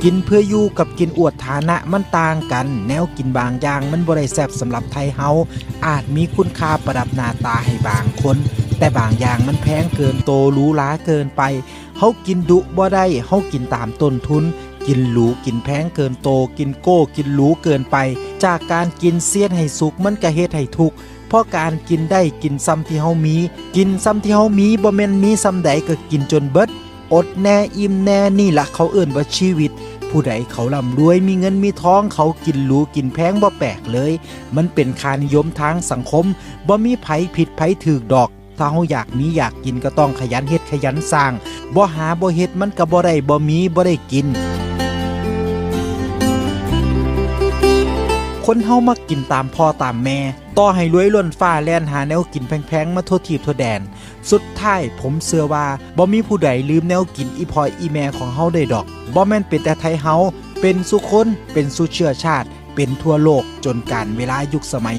ກິນເພື່ອຢູ່ກັບກິນອວດຖານະມັນຕ່າງກັນ. ແນວກິນບາງຢ່າງມັນບໍ່ໄດ້ແຊບສຳລັບໄທເຮົາ, ອາດມີຄຸນຄ່າປະດັບໜ້າຕາໃຫ້ບາງຄົນ, ແຕ່ບາງຢ່າງມັນແພງເກີນໂຕ, ຫຼູຫຼາເກີນໄປ. ເຮົາກິນດຸບໍ່ໄດ້, ເຮົາກິນຕາມຕົ້ນທຶນ. ກິນຫຼູ, ກິນແພງເກີນໂຕ, ກິນໂກ້, ກິນຫຼູເກີນໄປ. ຈາກການກິນເສຍໃຫ້ສຸກ, ມັນກະເຮັດໃຫ້ທຸກ. ເພາະການກິນໄດ້, ກິນຊ່ຳທີ່ເຮົາມີ, ກິນຊ່ຳທີ່ເຮົາມີ, ບໍ່ແມ່ນມີຊ່ຳໃດກະກິນຈົນເບິດ, ອົດແດ່, ອີ່ມແດ່, ນີ້ລະເຂົາເອີ້ນວ່າຊີວິດ. ຜູ້ໃດເຂົາລ່ຳລວຍ, ມີເງິນມີທອງ, ເຂົາກິນຫຼູ, ກິນແພງ, ບໍ່ແປກເລີຍ. ມັນເປັນຄ່ານິຍົມທາງສັງຄົມ, ບໍ່ມີໃຜຜິດໃຜຖືກດອກ. ຖ້າເຮົາຢາກມີຢາກກິນກໍຕ້ອງຂະຫຍັນເຮັດຂະຫຍັນສ້າງ, ບໍ່ຫາບໍ່ເຮັດມັນກໍບໍ່ໄດ້, ບໍ່ມີບໍ່ໄດ້ກິນ. ຄົນເຮົາມັກກິນຕາມພໍ່ຕາມແມ່, ຕໍ່ໃຫ້ລວຍລົ້ນຟ້າແລ່ນຫາແນວກິນແພງໆມາທົ່ວທີບທົ່ວແດນ, ສຸດທ້າຍຜົມເຊື່ອວ່າບໍ່ມີຜູ້ໃດລືມແນວກິນອີ່ພໍ່ອີ່ແມ່ຂອງເຮົາໄດ້ດອກ. ບໍ່ແມ່ນເປັນແຕ່ໄທເຮົາ, ເປັນສູ່ຄົນ, ເປັນສູ່ເຊື້ອຊາດ, ເປັນທົ່ວໂລກ, ຈົນການເວລາຍຸກສະໄໝ